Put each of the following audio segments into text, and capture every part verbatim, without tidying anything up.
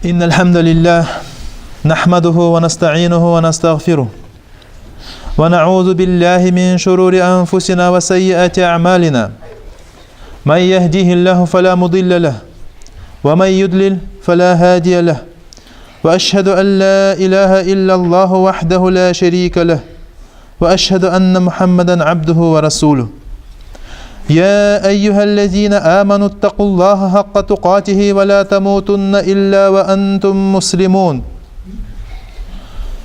إن الحمد لله نحمده ونستعينه ونستغفره، ونعوذ بالله من شرور أنفسنا وسيئات أعمالنا. من يهده الله فلا مضل له، ومن يضلل فلا هادي له. وأشهد أن لا إله إلا الله وحده لا شريك له، وأشهد أن محمدا عبده ورسوله. يا أيها الذين آمنوا اتقوا الله حق تقاته ولا تموتن إلا وأنتم مسلمون.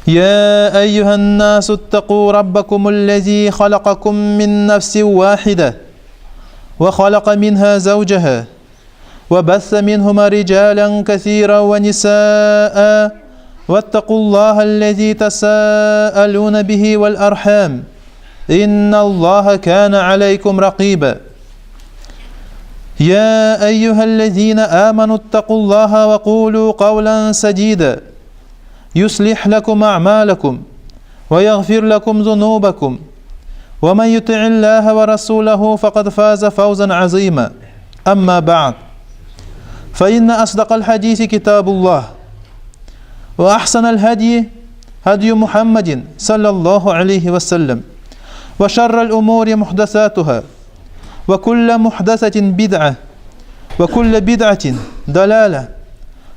يا أيها الناس اتقوا ربكم الذي خلقكم من نفس واحدة وخلق منها زوجها وبث منهما رجالا كثيرا ونساء، واتقوا الله الذي تساءلون به والأرحام، إن الله كان عليكم رقيبا. يا أيها الذين آمنوا اتقوا الله وقولوا قولا سديدا، يصلح لكم أعمالكم ويغفر لكم ذنوبكم، ومن يطع الله ورسوله فقد فاز فوزا عظيما. أما بعد، فإن أصدق الحديث كتاب الله، وأحسن الهدي هدي محمد صلى الله عليه وسلم، وشر الأمور محدثاتها، وكل محدثة بدعة، وكل بدعة ضلالة،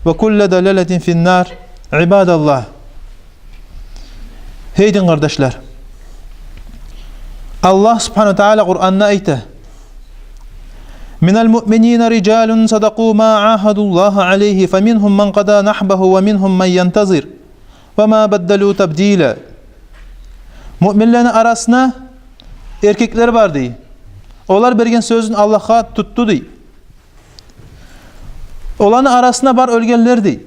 وكل ضلالة في النار. عباد الله. Гьей дин къардашлар. Аллагь субгьанагьу ва тааля Къуранда айта: من المؤمنين رجال صدقوا ما عاهدوا الله عليه فمنهم من قضى نحبه ومنهم من ينتظر وما بدلوا تبديلا. Муъминлени арасына эркеклер бар дей. Олар берген сёзюн Аллагьгъа тутду дей. Оланы арасына бар оьлгенлер дей.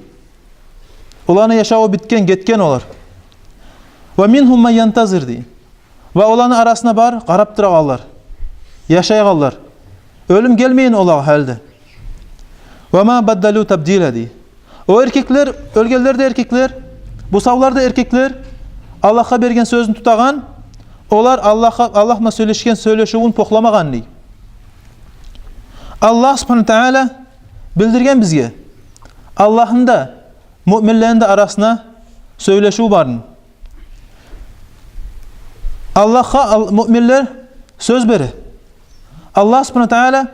Оланы яшаву битген, гетген олар. ومنهم من ينتظر дей. Ва оланы арасына бар къарап турагъанлар, яшайгъанлар. Оьлюм гелмейин олагъа гьали де. وما بدلوا تبديلا дей. О эркеклер, оьлгенлер де эркеклер, бусавлар да эркеклер, Аллагьгъа берген сёзюн тутагъан, олар Аллагьгъа, Аллагь булан сёйлешген сёйлешивюн похламагъан дей. Аллагь субгьанагьу ва тааля билдирген бизге Аллагьны да, муъминлени де арасына сёйлешив барын. Аллагьгъа ал-, муъминлер сёз бере. Аллагь субгьанагьу ва тааля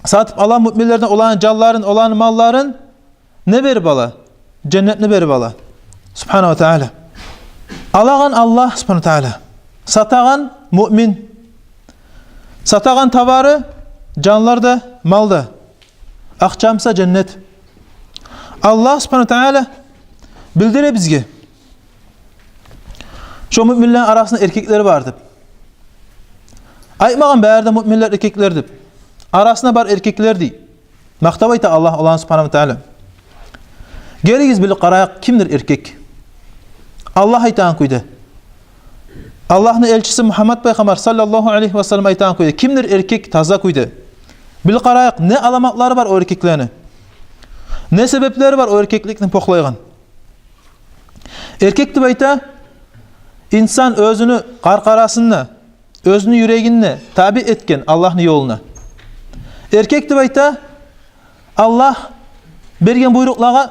сатып ала муъминлерден оланы жанларын, оланы малларын, не берип ала? Женнетни берип ала. Субгьанагьу ва тааля. Алагъан Аллагь субгьанагьу ва тааля. Сатагъан муъмин. Сатагъан товары жанлар да, мал да. Акъча буса женнет. Аллагь субгьанагьу ва тааля билдире бизге шо муъминлени арасында эркеклер бар деп. Айтмагъан бары да муъминлер эркеклер деп. Арасында бар эркеклер дей. Макътап айта Аллагь оланы субгьанагьу ва тааля. Гелигиз билип къарайыкъ, кимдир эркек? Аллагь айтагъан кюйде. Аллагьны элчиси Мугьаммад пайхаммар саллаллагьу алайгьи ва саллам айтагъан кюйде, кимдир эркек таза кюйде? Билип къарайыкъ, не аламатлары бар о эркеклени? Не себеплери бар о эркекликни похлайгъан? Эркек деп айта инсан оьзюню къаркъарасын да, оьзюню юрегин де табиъ этген Аллагьны ёлуна. Эркек деп айта Аллагь берген буйрукълагъа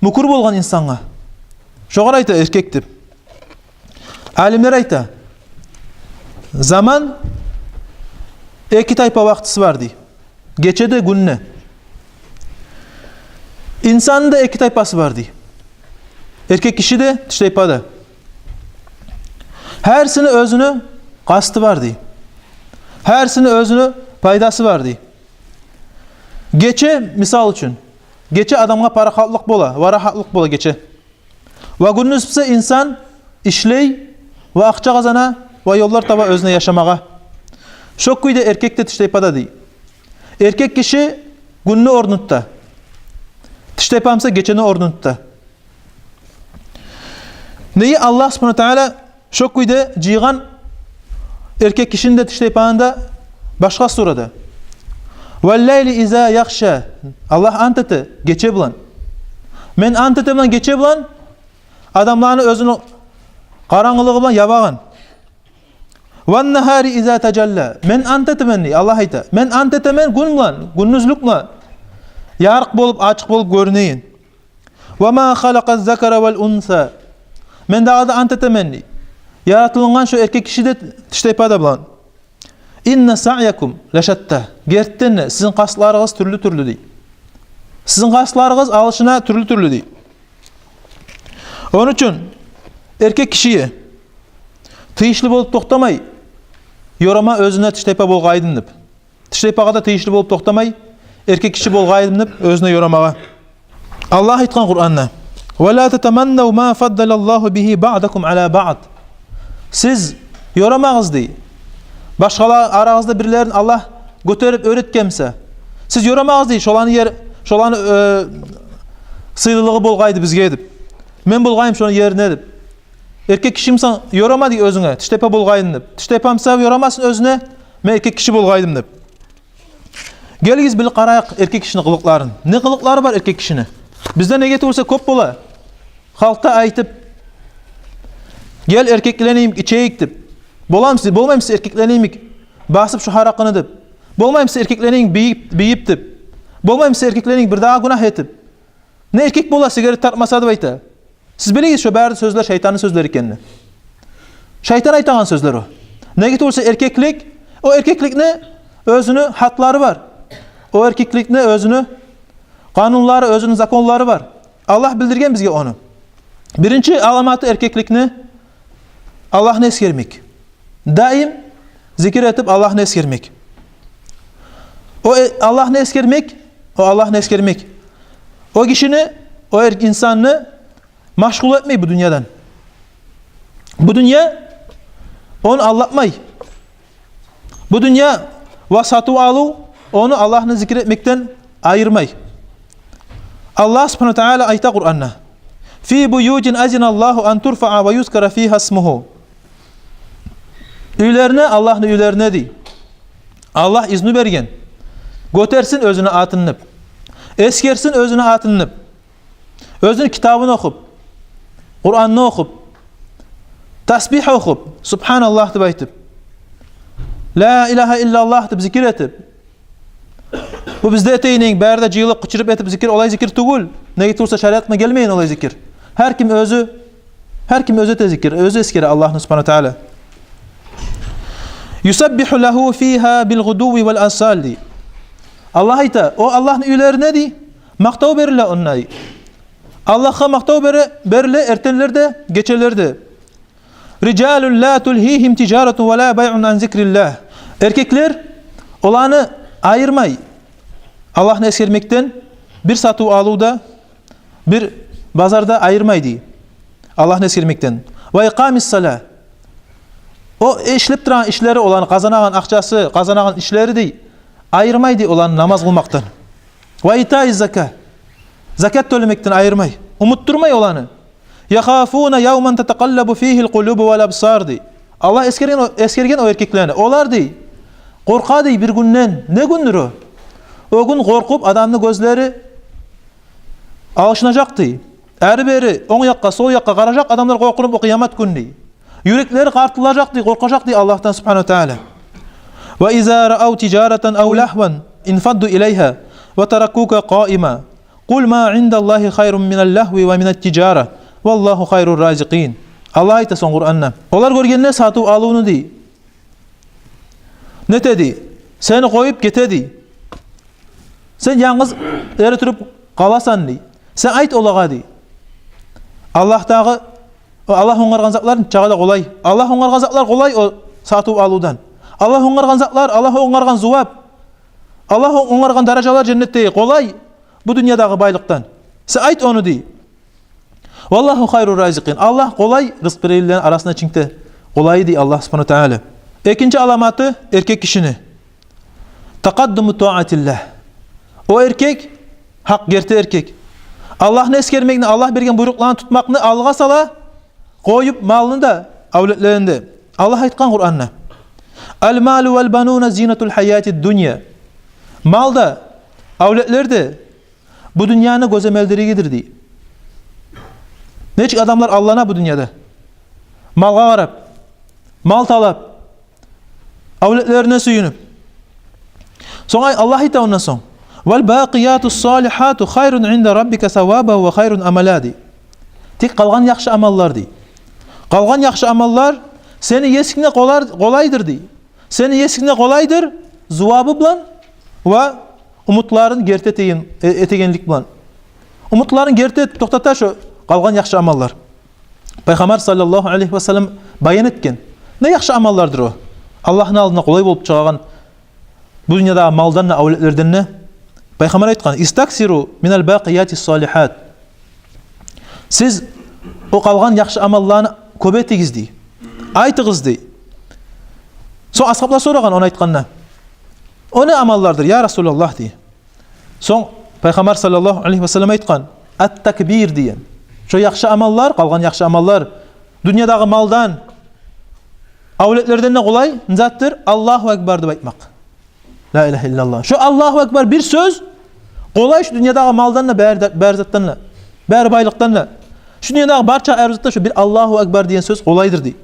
мюкюр болгъан инсангъа. Шогъар айта эркек деп. Алимлер айта, заман эки тайпа вакътиси бар дей. Гече де, гюн де. Инсанны да эки тайпасы бар дей. Эркек киши де, тиштайпа да. Гьарисини оьзюню къасты бар дей. Гьарисини оьзюню пайдасы бар дей. Гече, мисал учун, гече адамгъа парахатлыкъ бола, ва рагьатлыкъ бола гече. Ва гюндюз буса инсан ишлей ва акъча къазана ва ёллар таба оьзюне яшамагъа. Шо кюйде эркек де, тиштайпа да дей. Эркек киши гюнню орнун тута. Тиштайпа буса гечени орнун тута. Неге Аллагь субгьанагьу ва тааля шо кюйде жыйгъан эркек кишини де, тиштайпаны да башгъа сурада? والليل إذا يغشى. Аллагь ант эте гече булан. Мен ант этемен гече булан, адамланы оьзюню къарангылыгъы булан ябагъан. والنهار إذا تجلى. Мен ант этемен дей, Аллагь айта. Мен ант этемен гюн булан, гюндюзлюк булан. Ярыкъ болуп, ачыкъ болуп гёрюнеген. «Ва ма халакъа ззакара вал унса». Мен дагъы да ант этемен, дей, яратылынгъан шо эркек киши де, тиштайпа да булан. «Инна саъякум лашатта». Гертиден де, сизин къастларыгъыз тюрлю-тюрлю, дей. Сизин къастларыгъыз алышына тюрлю-тюрлю, дей. Ону учун эркек кишиге тийишли болуп токътамай ёрама оьзюне тиштайпа болгъайдым деп. Тиштайпагъа да тийишли болуп токътамай, эркек киши болгъайдым деп оьзюне ёрамагъа. Аллагь айтгъан Къуранда: «Ва ла татаманнав ма фаддалаллагьу бигьи баъдакум ала баъд». Сиз ёрамагъыз, дей, башгъалар арагъызда бирлерин Аллагь гётерип оьр этген буса. Сиз ёрамагъыз, дей, шоланы ер, шоланы, э, сыйлылыгъы болгъайды бизге деп. Мен болгъайым шону ерине деп. Эркек киши бусанг, ёрама, дей, оьзюнге, тиштайпа болгъайдым деп. Тиштайпа буса ёрамасын оьзюне, мен эркек киши болгъайдым деп. Гелигиз, бир къарайыкъ эркек кишини къылыкъларын. Не къылыкълары бар эркек кишини? Бизде неге тюгюлсе кёп бола. Халкъда айтып: «Гел, эркеклени йимик ичейик», – деп. Боламы сиз, болмаймы сиз эркеклени йимик басып шо гьаракъыны деп? Болмаймы сиз эркеклени йимик бийип, бийип деп? Болмаймы сиз эркеклени йимик бир дагъы гюнагь этип? Не эркек бола сигарет тартмаса деп айта. Сиз билигиз, шо бары да сёзлер шайтанны сёзлери экенни. Шайтан айтагъан сёзлер о. Неге тюгюлсе эркеклик, о эркекликни оьзюню гьатлары бар. О эркекликни оьзюню къанунлары, оьзюню законлары бар. Аллагь билдирген бизге ону. Биринчи аламаты эркекликни – Аллагьны эсгермек. Даим зикир этип Аллагьны эсгермек. О, э, Аллагьны эсгермек, о Аллагьны эсгермек о кишини, о эр-, инсанны машгъул этмей бу дюньядан. Бу дюнья ону алдатмай. Бу дюнья ва сатыв-алыв ону Аллагьны зикир этмекден айырмай. Аллагь субгьанагьу ва таала айта Къуранда: «Фи буютин азиналлагьу ан турфаа ва юзкара фигьа исмугьу». Уьйлерине, Аллагьны уьйлерине, дей, Аллагь изну берген, гётерсин оьзюню атын деп, эсгерсин оьзюню атын деп. Оьзюню китабын охуп, Къуранны охуп, тасбигь охуп, «Субгьаналлагь» деп айтып, «Ла илагьа иллаллагь» деп зикир этип. Бу бизде этегенни бары да жыйылып, къычырып этип зикир, олай зикир тюгюл. Неге тюгюлсе шариатгъа гелмеген олай зикир. Гьар ким оьзю, гьар ким оьзю эте зикир, оьзю эсгере Аллагьны субгьанагьу ва таала. «Юсаббигьу лагьу фигьа билгъудувви вал асал», дей. Аллагь айта, о Аллагьны уьйлерине, дей, макътав бериле онда, дей. Аллагьгъа макътав бере-, бериле эртенлерде, гечелерде. «Рижалун ла тулгьигьим тижаратун ва ла байъун ан зикриллагь». Эркеклер, оланы айырмай Аллагьны эсгермекден бир сатыв-алыв да, бир базар да айырмай, дей, Аллагьны эсгермекден. «Ва икъамис салагь». О ишлеп турагъан ишлери, оланы къазанагъан акъчасы, къазанагъан ишлери, дей, айырмай, дей, оланы намаз къылмакъдан. «Ва итаиз закагь». Закат тёлемекден айырмай, умуттурмай оланы. «Яхафуна явман татакъаллабу фигьил къулубу вал абсар», дей. Аллагь эсгерген о, эсгерген о эркеклени. Олар, дей, къоркъа, дей, бир гюнден. Не гюндюр о? О гюн къоркъуп адамны гёзлери алышынажакъ, дей. Ари-бери, онг якъгъа, сол якъгъа къаражакъ адамлар къоркъунуп о къыямат гюн, дей. Юреклери къартыллажакъ, дей, къоркъажакъ, дей, Аллагьдан субгьанагьу ва таала. «Ва иза рау тижаратан ав лагьван инфадду илайгьа ва таракука къаима. Къул ма индаллагьи хайрун минал лагьви ва минат тижара. Валлагьу хайрур разикъин». Аллагь айта сонг Къуранда. Олар гёргенде сатыв-алывну, дей, нете, дей, сени къоюп гете, дей. Сен янгыз эретуруп къаласан, дей. Сен айт олагъа, дей. Аллагьдагъы, о Аллагь онгаргъан затлар нечакъы да къолай. Аллагь онгаргъан затлар къолай о сатыв-алывдан. Аллагь онгаргъан затлар, Аллагь онгаргъан зувап, Аллагь онгаргъан даражалар женнетдеги къолай бу дюньядагъы байлыкъдан. Сен айт ону, дей. «Валлагьу хайрур разикъин». Аллагь къолай рызкъ берегенлени арасында чинк де къолайы, дей Аллагь субгьанагьу ва таала. Экинчи аламаты эркек кишини: такъаддуму таатиллагь. О эркек, гьакъ герти эркек, Аллагьны эсгермекни, Аллагь берген буйрукъланы тутмакъны алгъа сала, къоюп малны да, авлетлерин де. Аллагь айтгъан Къуранда: «Ал-малу вал-бануна зинатул гьаятид дунья». Мал да, авлетлер де бу дюньяны гёземелдиригидир, дей. Нечик адамлар аллана бу дюньяда, малгъа къарап, мал талап, авлетлерине сююнюп. Сонг ай-, Аллагь айта ондан сонг: «Вал бакъиятус салихату хайрун инда раббика саваба ва хайрун амала», — дей. Тек къалгъан яхшы амаллар, дей. Къалгъан яхшы амаллар сени есингде къолар-, къолайдыр, дей. Сени есингде къолайдыр зувабы булан ва умутларын герти этеген, э, этегенлик булан. Умутларын герти этип токътата шо къалгъан яхшы амаллар. Пайхаммар саллаллагьу алайгьи ва саллам баян этген. Не яхшы амаллардыр о? Аллагьны алдына къолай болуп чыгъагъан бу дюньядагъы малдан да, авлетлерден де. Пайхаммар айтгъан: «Истаксиру минал бакъиятис салихат». Сиз о къалгъан яхшы амалланы кёп этигиз, дей. Айтыгъыз, дей. Сонг асгьаблар сорагъан ону айтгъанда: «О не амаллардыр, я Расулаллагь?» — дей. Сонг Пайхаммар саллаллагьу алайгьи ва саллам айтгъан: «Ат-такбир», — деген. Шо яхшы амаллар, къалгъан яхшы амаллар, дюньядагъы малдан, авлетлерден де къолай не затдыр? «Аллагьу акбар» деп айтмакъ. Ла илагьа иллаллагь. Шо «Аллагьу акбар» бир сёз къолай шо дюньядагъы малдан да, бары да, бары затдан да, бары байлыкъдан да. Шо дюньядагъы барча арив затдан шо бир «Аллагьу акбар» деген сёз къолайдыр, дей.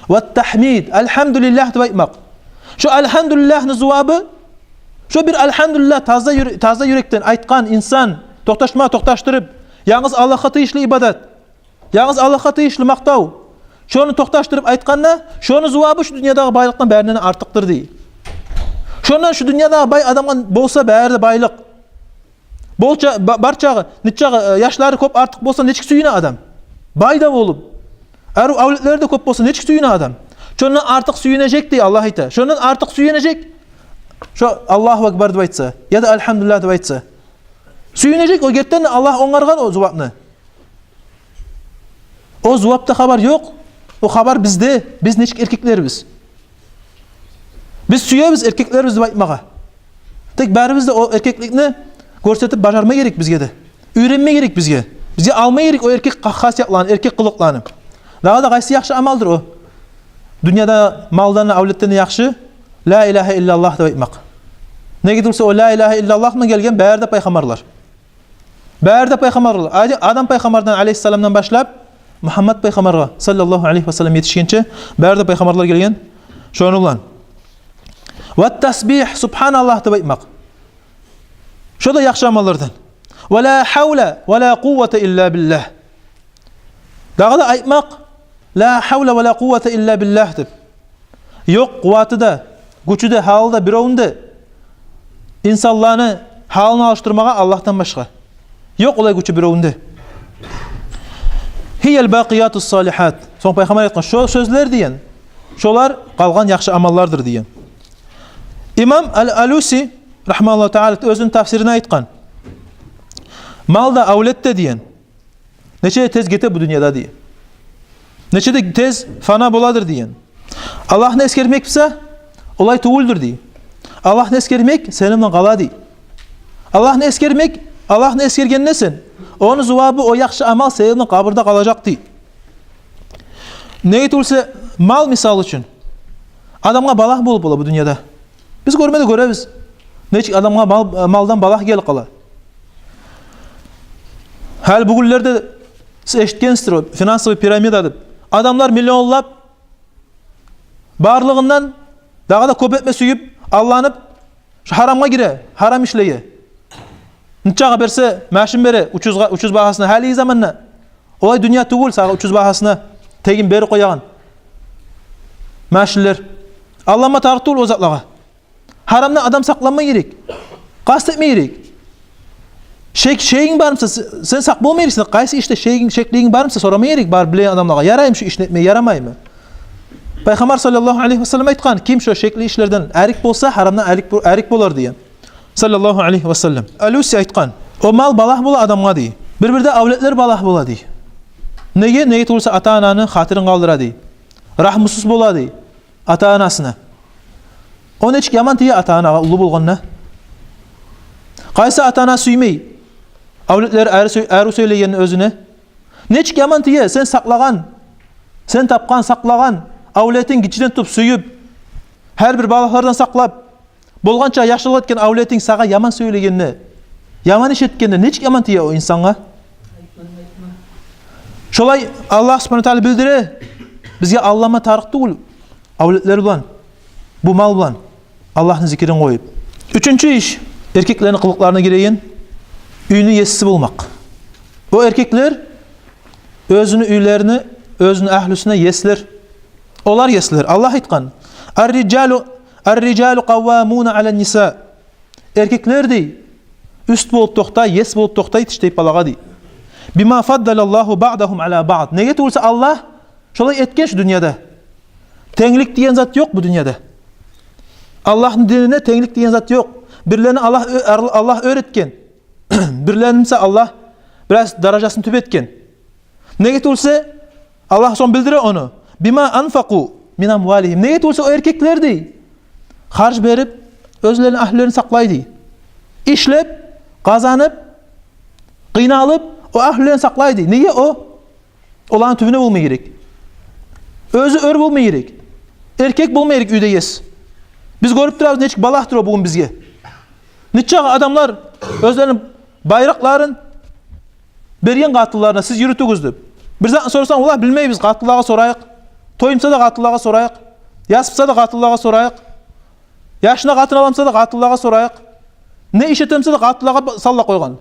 «Ват-тахмид», «Альгьамдулиллагь» деп айтмакъ. Шо «Альгьамдулиллагьны» зувабы, шо бир «Альгьамдулиллагь» таза юр-, таза юрекден айтгъан инсан, токъташма, токъташдырып, янгыз Аллагьгъа тийишли ибадат, янгыз Аллагьгъа тийишли макътав. Шону токъташдырып айтгъанда, шону зувабы шо дюньядагъы байлыкъдан барындан артыкъдыр, дей. Шондан шо дюньядагъы бай адамгъа болса бары да байлыкъ, болча-, ба-, бар чагъы, нечакъы, э, яшлары кёп, артыкъ болса, нечик сююне адам? Бай да болуп, арив авлетлери де кёп болса, нечик сююне адам? Шондан артыкъ сююнежек, дей, Аллагь айта. Шондан артыкъ сююнежек шо «Аллагьу акбар» деп айтса, яда «Альгьамдулиллагь» деп айтса. Сююнежек, о гертиден де Аллагь онгаргъан о зувапны. О зувапда хабар ёкъ. О хабар бизде. Биз нечик эркеклербиз? Биз сюебиз эркеклербиз деп айтмагъа. Тек барыбыз да о эркекликни гёрсетип бажарма герек бизге де. Уьйренме герек бизге. Бизге алма герек о эркек ха-, хасиятланы, эркек къылыкъланы. Дагъы да къайсы яхшы амалдыр о? Дюньяда малдан, авлетден яхшы «Ла илагьа иллаллагь» деп айтмакъ. Неге тюгюлсе, о «Ла илагьа иллаллагь» булан гелген бары да пайхаммарлар. Бары да пайхаммарлар, Ади-, Адам пайхаммардан алейгьиссаламдан башлап, Мугьаммад пайхаммаргъа саллаллагьу алайгьи ва саллам етишгенче, бары да пайхаммарлар гелген шону булан. «Ват-тасбигь, субгьаналлагь» деп айтмакъ. Шо да яхшы амаллардан. «Ва ла гьавла ва ла къуввата илла биллагь». Дагъы да айтмакъ «Ла гьавла ва ла къуввата илла биллагь» деп. Ёкъ къуваты да, гючю де, гьалы да биревню де, инсанланы гьалын алышдырмагъа Аллагьдан башгъа. Ёкъ олай гючю биревню де. «Гьиял бакъиятус салигьат». Сонг пайхаммар айтгъан: «Шо сёзлер, — деген, — шолар къалгъан яхшы амаллардыр», — деген. Имам Ал-Алуси, рагьимагьуллагьу таала, оьзюню тафсиринде айтгъан: «Мал да, авлет де, — деген, — нече де тез гете бу дюньяда, — деген. — Нече де тез фана боладыр, — деген. — Аллагьны эсгермек буса, олай тюгюлдюр, — дей. — Аллагьны эсгермек сени булан къала, — дей. — Аллагьны эсгермек, Аллагьны эсгергенде сен, ону зувабы, о яхшы амал сени булан къабурда къалажакъ», — дей. Неге тюгюлсе, мал, мисал учун, адамгъа балагь болуп бола бу дюньяда. Биз гёрме де гёребиз, нечик адамгъа мал, малдан балагь гелип къала. Гьали бугюнлерде сиз эшитгенсиздир о финансовый пирамида деп. Адамлар миллионлап барлыгъындан дагъы да кёп этме сююп, алданып, шо гьарамгъа гире, гьарам ишлеге. Нечакъы берсе, машин бере, учузгъа, учуз багьасына, гьалиги заманда. Олай дюнья тюгюл сагъа учуз багьасына тегин берип къоягъан машинлер. Алданма тарыкъ тюгюл о затлагъа. Гьарамдан адам сакъланма герек. Къаст этме герек. Шек, шегинг бармыса, с-, сен сакъ болма герексен. Къайсы ишде шегинг, шеклигинг бармыса, сорама герек бар билеген адамлагъа. Яраймы шу ишни этме, ярамаймы? Пайхаммар саллаллагьу алайгьи ва саллам айтгъан: «Ким шо шекли ишлерден арек болса, гьарамдан арек бо-, арек болар», — деген. Саллаллагьу алайгьи ва саллам. Алуси айтгъан: «О мал балагь бола адамгъа, — дей. — Бир-бирде авлетлер балагь бола, — дей. — Неге? Неге тюгюлсе, ата-ананы хатирин къалдыра, — дей. — Рагьмусуз бола, — дей, — ата-анасына. О нечик яман тие ата-анагъа уллу болгъанда. Къайсы ата-ана сюймей авлетлери арив сё-, арив сёйлегенни оьзюне? Нечик яман тие сен сакълагъан, сен тапгъан, сакълагъан авлетинг гиччиден тутуп сююп, гьар бир балагьлардан сакълап, болгъанча яхшылыкъ этген авлетинг сагъа яман сёйлегенде, яман иш этгенде нечик яман тие о инсангъа?» Шолай Аллагь субгьанагьу ва таала билдире бизге, алданма тарыкъ тюгюл авлетлер булан, бу мал булан Аллагьны зикирин къоюп. Уьчюнчю иш, Эркеклени къылыкъларына гирейин, уьйню еси болмакъ. О эркеклер оьзюню уьйлерине, оьзюню агьлюсюне еслер. Олар еслер. Аллагь айтгъан: «Ар-рижалу, ар-рижалу къаввамуна алан-ниса». Эркеклер, дей, уьст болуп токътай, ес болуп токътай тиштайпалагъа, дей. «Бима фаддалаллагьу баъдагьум ала баъд». Неге тюгюлсе Аллагь шолай этген шу дюньяда. Тенглик деген зат ёкъ бу дюньяда. Аллагьны динине тенглик деген зат ёкъ. Бирлерин Аллагь оь-, ар-, Аллагь оьр этген. Бирлерин буса Аллагь бираз даражасын тюп этген. Неге тюгюлсе, Аллагь сонг билдире ону: «Бима анфакъу мин амвалигьим». Неге тюгюлсе, о эркеклер, дей, харж берип, оьзлерини агьлюлерин сакълай, дей. Ишлеп, къазанып, къыйналып, о агьлюлерин сакълай, дей. Неге о? Оланы тюбюне болма герек. Оьзю оьр болма герек. Эркек болма герек уьйде ес. Биз гёрюп турабыз, нечик балагьдыр о бугюн бизге. Нечакъы адамлар оьзлерини байракъларын берген къатынларына, сиз юрютюгюз деп. Бир затны сорасанг, олар: «Билмейбиз, къатынлагъа сорайыкъ. Той буса да къатынлагъа сорайыкъ. Яс буса да къатынлагъа сорайыкъ. Яшына къатын аламыса да къатынлагъа сорайыкъ. Не иш этемисе де къатынлагъа ба-, салла къойгъан».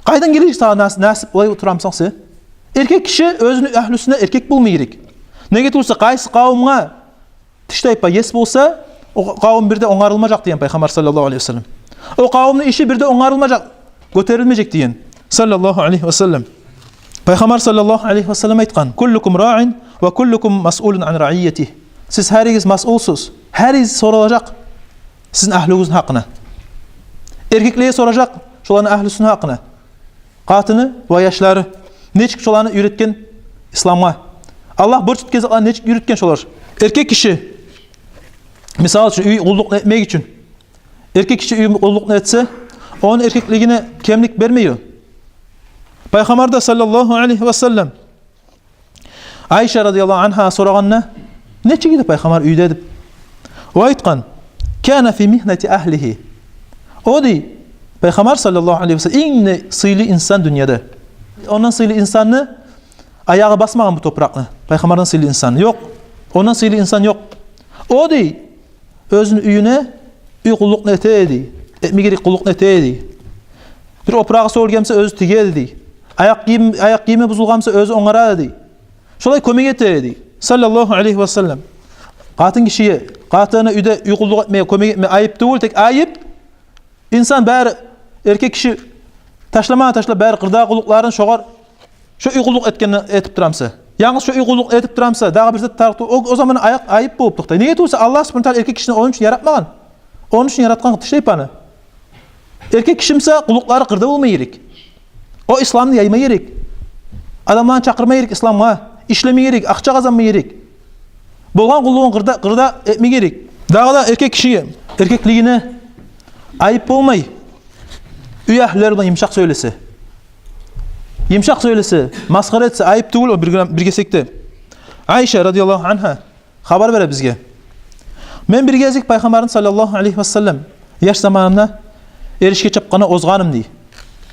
Къайдан гележек сагъа нас-, насип, олай турамысан сен? Эркек киши оьзюню агьлюсюне эркек болма герек. Неге тюгюлсе, къайсы къавумгъа тиштайпа ес болса, о къавум бир де онгарылмажакъ деген Пайхаммар саллаллагьу алайгьи васаллам. О къавумну иши бир де онгарылмажакъ, гётерилмежек деген саллаллагьу алайгьи васаллам. Пайхаммар саллаллагьу алайгьи васаллам айтгъан: «Куллукум раъин ва куллукум масъулун ан раъиятигь». Сиз гьаригиз масъулсуз, гьаригиз соралажакъ сизин агьлюгюзню гьакъына. Эркеклеге соралажакъ шоланы агьлюсюню гьакъына. Къатыны ва яшлары. Нечик шоланы уьйретген исламгъа? Аллагь борч этген затланы нечик уьйретген шолар? Эркек киши, мисал учун, уьй къуллукъну этмек учун, эркек киши уьй къуллукъну этсе, ону эркеклигине кемлик бермей о. Пайхаммар да саллаллагьу алайгьи васаллам Айша радияллагьу ангьагъа сорагъанда: «Нечик эди Пайхаммар уьйде?» — деп. О айтгъан: «Кана фи мигьнати агьлигьи». О, дей, Пайхаммар саллаллагьу алайгьи васаллам инг де сыйлы инсан дюньяда. Ондан сыйлы инсанны аягъы басмагъан бу топуракъны. Пайхаммардан сыйлы инсан ёкъ. Ондан сыйлы инсан ёкъ. О, дей, оьзюню уьюне уьй къуллукъну эте эди. Этме герек къуллукъну эте эди. Бир опурагъы сёгюлген буса, оьзю тиге эди. Аякъ гийим, аякъ гийими бузулгъан буса, оьзю онгара эди. Шолай кёмек эте эди саллаллагьу алайгьи васаллам. Къатын кишиге, къатыны уьйде уьй къуллукъ этмеге кёмек этме айып тюгюл, тек айып инсан бары, эркек киши ташламагъа ташлап, бары къырдагъы къуллукъларын шогъар, шо уьй къуллукъ этгенни этип турамыса, янгыз шо уьй къуллукъ этип турамыса, дагъы бир зат тарыкъ тюгюл, о, о заман айып, айып болуп токътай. Неге тюгюлсе, Аллагь субгьанагьу ва тааля эркек кишини ону учун яратмагъан. Ону учун яратгъан тиштайпаны. Эркек киши буса къуллукълары къырда болма герек. О исламны яйма герек. Адамланы чакъырма герек исламгъа. Ишлеме герек, акъча къазанма герек. Болгъан къуллугъун къырда, къырда этме герек. Дагъы да эркек кишиге эркеклигине айып болмай, уьй агьлюлери булан йымышакъ сёйлесе. Йымышакъ сёйлесе, масхара этсе, айып тюгюл о бир грамм, бир гесекде. Айша радияллагьу ангьа хабар бере бизге: «Мен бир гезик Пайхаммарны саллаллагьу алайгьи васаллам яш заманымда эришге чапгъанда озгъаным, — дей.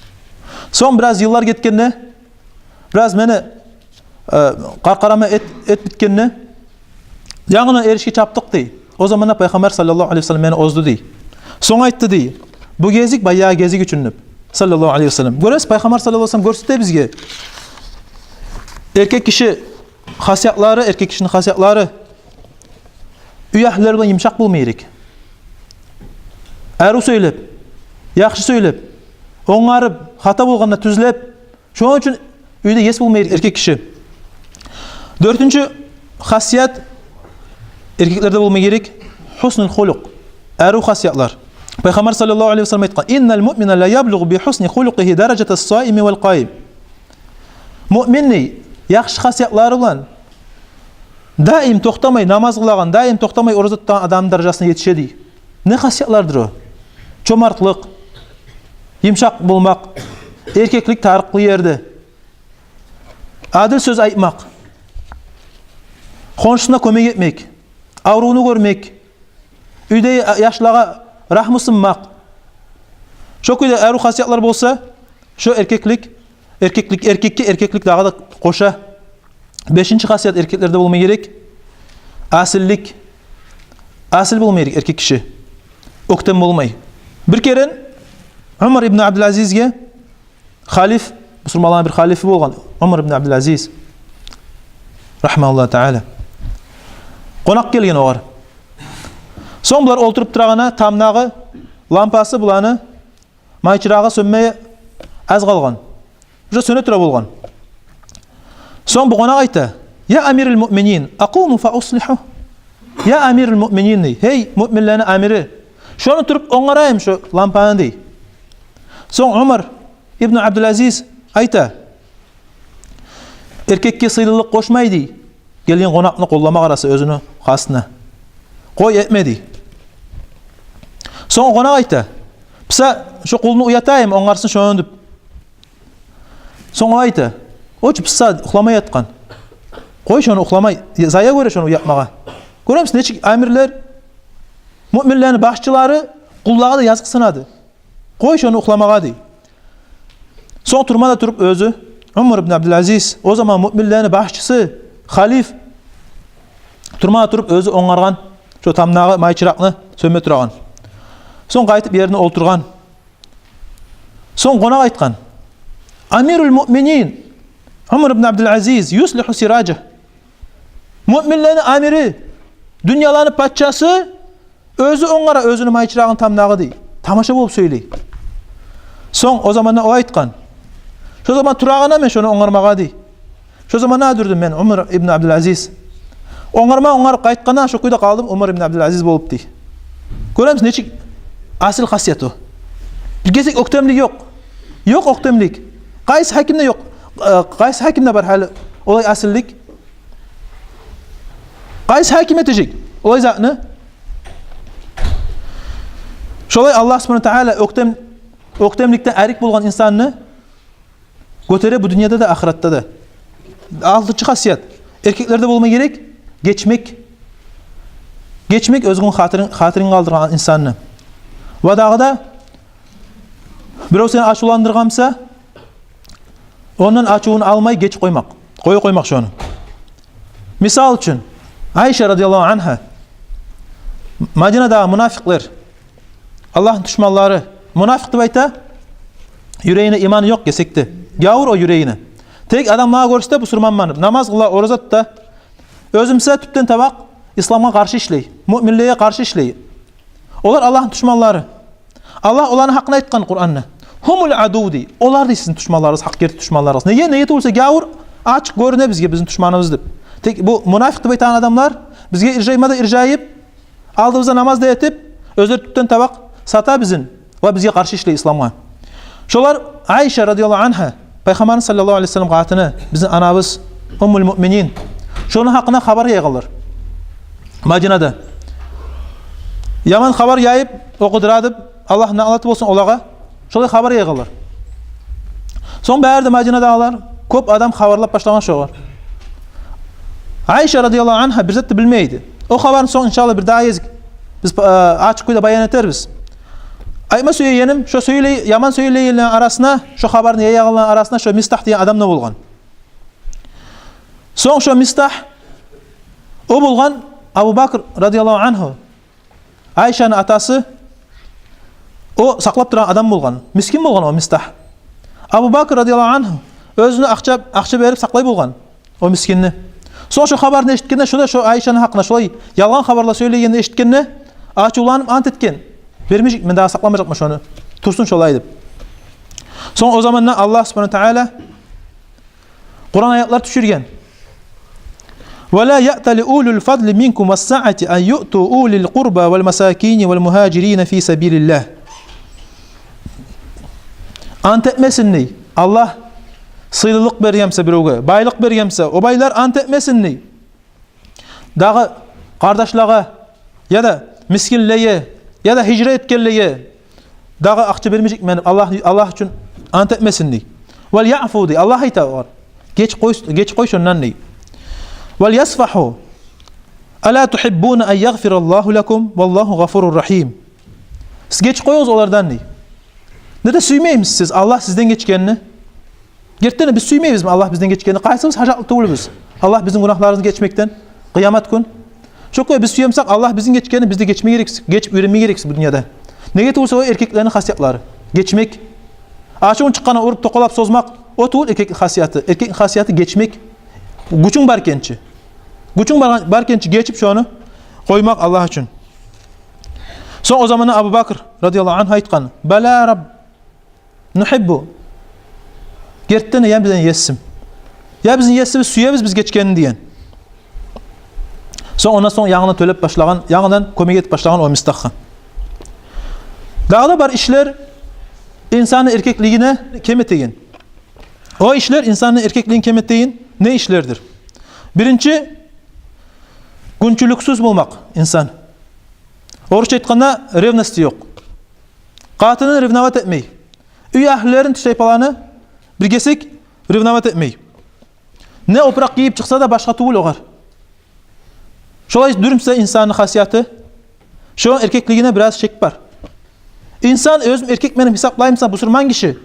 — Сонг бираз йыллар гетгенде, бираз мени, э, къаркъарама эт, эт битгенде, янгыдан эришге чапдыкъ, — дей. — О заманда Пайхаммар саллаллагьу алайгьи васаллам мени озду, — дей. — Сонг айтды, — дей, — бу гезик баягъы гезик учун», — деп. Саллаллагьу алайгьи васаллам. Гёресиз, Пайхаммар саллаллагьу алайгьи васаллам гёрсете бизге эркек киши хасиятлары, эркек кишини хасиятлары. Уьй агьлюлери булан йымышакъ болма герек. Арив сёйлеп, яхшы сёйлеп, онгарып, хата болгъанда тюзлеп. Шону учун уьйде ес болма герек эркек киши. Дёртюнчю хасият эркеклерде болма герек — хуснуль хулукъ, арив хасиятлар. Пайхаммар саллаллагьу алайгьи васаллам айтгъан: «Инналь муъмина ла яблугъу би хусни хулукъигьи даражатас саими валь къаим». Муъмин, дей, яхшы хасиятлары булан даим токътамай намаз къылагъан, даим токътамай ораза тутагъан адамны даражасына етише, дей. Не хасиятлардыр о? Чомартлыкъ, йымышакъ болмакъ, эркеклик тарыкълы ерде, адил сёз айтмакъ, хоншусуна кёмек этмек, аврувну гёрмек, уьйде яшлагъа рагьмусунмакъ. Шо кюйде арив хасиятлар болса, шо эркеклик, эркеклик, эркекге эркеклик дагъы да къоша. Бешинчи хасият эркеклерде болма герек — асиллик. Асил болма герек эркек киши. Оьктем болмай. Бир керен Умар ибн Абдулазизге, халиф, бусурманланы бир халифи болгъан Умар ибн Абдулазиз, рахимагьуллагьу таала, къонакъ гелген огъар. Сонг булар олтуруп турагъанда, тамдагъы лампасы буланы, майчырагъы сёнмеге аз къалгъан. Уже сёне тура болгъан. Сонг бу къонакъ айта: «Я амирал муъминин, акъуму фа услиху». «Я амирал муъминин», — дей, — «гьей, муъминлени амири, шону туруп онгарайым шо лампаны», — дей. Сонг Умар ибн Абдулазиз айта: «Эркекге сыйлылыкъ къошмай, — дей, — гелген къонакъны къолламакъ арасы оьзюню къастына. Къой, этме», — дей. Сонг къонакъ айта: «Буса шо къулну уятайым, онгарсын шону», — деп. Сонг о айта: «О чу буса юхламай ятгъан. Къой шону юхламай, зая гёре шону уятмагъа. Гёремисиз, нечик амирлер, муъминлени башчылары къуллагъа да языкъсынады. Къой шону юхламагъа», — дей. Сонг турма да туруп оьзю, Умар ибн Абдулазиз, о заман муъминлени башчысы, халиф, турма да туруп оьзю онгаргъан шо тамдагъы майчыракъны, сёнме турагъан. Сонг къайтып ерине олтургъан. Сонг къонакъ айтгъан: «Амирул муъминин Умар ибн Абдулазиз юслиху сиража». Муъминлени амири, дюньяланы пачасы оьзю онгара оьзюню майчырагъын тамдагъы, дей. Тамаша болуп сёйлей. Сонг о заманда о айтгъан: «Шо заман турагъан эдим мен шону онгармагъа, — дей. — Шо заманда турдум мен, Умар ибн Абдулазиз. Онгарма онгарып къайтгъанда, шо кюйде къалдым Умар ибн Абдулазиз болуп», — дей. Гёремисиз, нечик асил хасият о. Бир гесек оьктемлик ёкъ. Ёкъ оьктемлик. Къайсы гьакимде ёкъ. Э, къайсы гьакимде бар гьали олай асиллик? Къайсы гьаким этежек олай затны? Шолай Аллагь субгьанагьу ва таала оьктем-, оьктемликден арек болгъан инсанны гётере бу дюньяда да, ахыратда да. Алтынчы хасият. Эркеклерде болма герек гечмек. Гечмек оьзюнгню хатирин, хатирин къалдыргъан инсанны. Ва дагъы да, бирев сени ачувландыргъан буса, ондан ачувун алмай гечип къоймакъ. Къоюп къоймакъ шону. Мисал учун, Айша радияллагьу ангьа, Мадинадагъы мунафикълер, Аллагьны душманлары, мунафикъ деп айта, юрегинде иманы ёкъ гесекде. Гявур о юрегинде. Тек адамлагъа гёрсете бусурманман деп, намаз къыла, ораза тута. Оьзю буса тюпден табакъ исламгъа къаршы ишлей, муъминлеге къаршы ишлей. Олар Аллагьны душманлары. Аллагь оланы гьакъында айтгъан Къуранда: «Гьумул адув», — дей. Олар, дей, сизин душманларыгъыз, гьакъ герти душманларыгъыз. Неге, неге тюгюл буса, гявур ачыкъ гёрюне бизге бизин душманыбыз деп. Тек бу мунафикъ деп айтагъан адамлар бизге иржайма да иржайып, алдыбызда намаз да этип, оьзлер тюпден табакъ сата бизин ва бизге къаршы ишлей исламгъа. Шолар Айша радияллагьу ангьа, Пайхаммарны саллаллагьу алайгьи ва саллам къатыны, бизин анабыз, уммул муъминин. Шону гьакъында хабар яйгъанлар Мадинада. Яман хабар яйып, о къыдыра деп, Аллагьны налаты болсун олагъа. Шолай хабар яйгъанлар. Сонг бары да Мадинадагъылар, кёп адам хабарлап башлагъан шогъар. Айша радияллагьу ангьа бир зат да билмей эди. О хабарны сонг, иншааллагь, бир дагъы гезик биз, э, ачыкъ кюйде баян этербиз. Айтма сюегеним, шо сёйлей-, яман сёйлейгенлени арасына, шо хабарны яягъанланы арасына шо Мистагь деген адам да болгъан. Сонг шо Мистагь, о болгъан Абу Бакр радияллагьу ангьу, Айшаны атасы, о сакълап турагъан адам болгъан. Мискин болгъан о Мистагь. Абу Бакр радияллагьу ангьу оьзюню акъча, акъча берип сакълай болгъан о мискинни. Сонг шо хабарны эшитгенде, шо да шо Айшаны гьакъында шолай ялгъан хабарлар сёйлейгенни эшитгенде, ачувланып ант этген: «Бермежекмен, дагъы сакъламажакъман шону. Турсун шолай», — деп. Сонг о заманда Аллагь субгьанагьу ва таала Къуран аятлар тюшюрген: «Ва ла яътали улул фадли минкум вассаати ан юъту улил къурба вал масакини вал мугьажирина фи сабилиллагь». Ант этмесин, дей. Аллагь сыйлылыкъ берген буса биревге, байлыкъ берген буса, о байлар ант этмесин, дей. Дагъы къардашлагъа, яда мискинлеге, яда гьижра этгенлеге дагъы акъча бермежекмен деп Аллагь, Аллагь учун ант этмесин, дей. «Вал яъфу», — дей. Аллагь айта огъар: «Геч къой, геч къой шондан», — дей. «Вал ясфагьу. Ала тугьиббуна ан ягъфираллагьу лакум? Валлагьу гъафурур рагьим». Сиз геч къоюгъуз олардан, дей. Неге сюймеймисиз сиз Аллагь сизден гечгенни? Гертиден де, биз сюймейбизми Аллагь бизден гечгенни? Къайсыбыз гьажатлы тюгюлбюз Аллагь бизин гюнагьларыбызны гечмекден къыямат гюн? Шо кюйде биз сюе бусакъ Аллагь бизин гечгенни, биз де гечме герекбиз, гечип уьйренме герекбиз бу дюньяда. Неге тюгюлсе, о эркеклени хасиятлары. Гечмек. Ачувун чыкъгъанда уруп, токъалап, созмакъ. О тюгюл эркекни хасияты. Эркекни хасияты — гечмек. Гючюнг бар экенчи. Гючюнг бар, бар экенчи, гечип, шону къоймакъ Аллагь учун. Сонг о заманда Абу Бакр радияллагьу ангьу айтгъан: «Бала, Рабб, нухиббу». Гертиден де, я бизин есим, я бизин есибиз, сюебиз биз гечгенни, деген. Сонг, ондан сонг янгыдан тёлеп башлагъан, янгыдан кёмек этип башлагъан о Мистагьгъа. Дагъы да бар ишлер инсанны эркеклигин кем этеген. О ишлер инсанны эркеклигин кем этеген не ишлердир? Биринчи, гюнчюлюксюз болмакъ инсан. Орусча айтгъанда, ревность ёкъ. Къатынын ревновать этмей. Уьй агьлюлерин, тиштайпаланы бир гесек ревновать этмей. Не опуракъ гийип чыкъса да, башгъа тюгюл огъар. Шолай дюрмюсе инсанны хасияты, шо эркеклигине бираз шек бар. Инсан оьзюн эркекмен деп гьисаплаймыса бусурман гиши,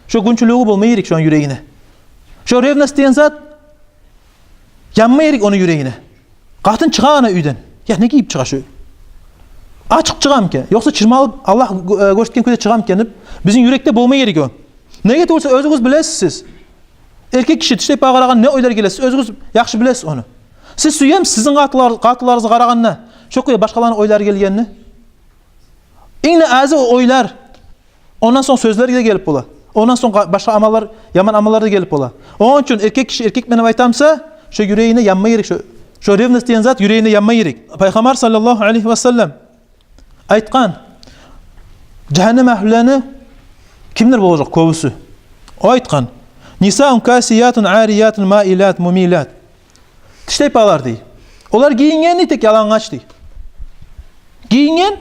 шо гюнчюлюгю болма герек шону юрегине. Шо ревность деген зат янма герек ону юрегине. Къатын чыгъа ана уьйден. Я не гийип чыгъа шо? Ачыкъ чыгъамы экен? Ёкъса чырмалып, Аллагь гё-, э, гёрсетген кюйде чыгъамы экен деп, бизин юрекде болма герек о. Неге тюгюлсе, оьзюгюз билесиз сиз. Эркек гиши тиштайпагъа къарагъанда не ойлар геле, сиз оьзюгюз яхшы билесиз ону. Сиз сюемисиз сизин къатынлар-, къатынларыгъызгъа къарагъанда шо кюйде башгъаланы ойлары гелгенни? Инг де азы о ойлар. Ондан сонг сёзлер де гелип бола. Ондан сонг къа-, башгъа амаллар, яман амаллар да гелип бола. Ону учун эркек гиши эркекмен деп айтамыса, шо юрегине янма герек, шо, шо ревность деген зат юрегине янма герек. Пайхаммар саллаллагьу алайгьи ва саллам айтгъан, жагьаннем агьлюлени кимлер болажакъ кёбюсю? О айтгъан: «Нисаун касиятун ариятун маилат мумилат». Тиштайпалар, дей. Олар гийинген, дей, тек ялангач, дей. Гийинген,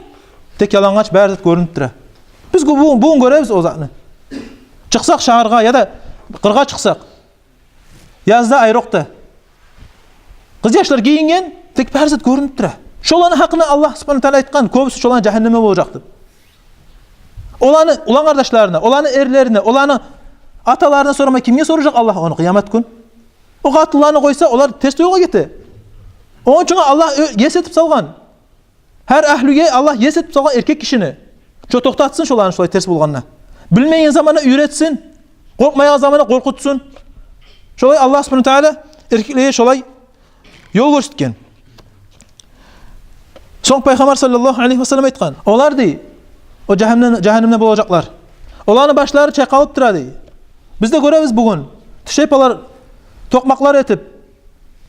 тек ялангач, бары зат гёрюнюп тура. Биз бу-, бу-, бугюн гёребиз о затны. Чыкъсакъ шагьаргъа яда къыргъа чыкъсакъ, язда, айрокъда, къызъяшлар гийинген, тек бары зат гёрюнюп тура. Шоланы гьакъында Аллагь субгьанагьу ва тааля айтгъан, кёбюсю шоланы жагьаннемде болажакъ деп. Оланы улан къардашларына, оланы эрлерине, оланы аталарына сорамай кимге соражакъ Аллагь ону къыямат гюн? О къатынланы къойса, олар терс ёлгъа гете. Ону учун Аллагь оь-, ес этип салгъан. Гьар агьлюге Аллагь ес этип салгъан эркек гишини. Шо токътатсын шоланы шолай терс болгъанда. Билмейген заманда уьйретсин, къоркъмайгъан заманда къоркъутсун. Шолай Аллагь субгьанагьу ва тааля эркеклеге шолай ёл гёрсетген. Сонг Пайхаммар саллаллагьу алайгьи ва саллам айтгъан: «Олар, дей, о жагьаннем-, жагьаннемде болажакълар. Оланы башлары чайкъалып тура», — дей. Биз де гёребиз бугюн, тиштайпалар токъмакълар этип,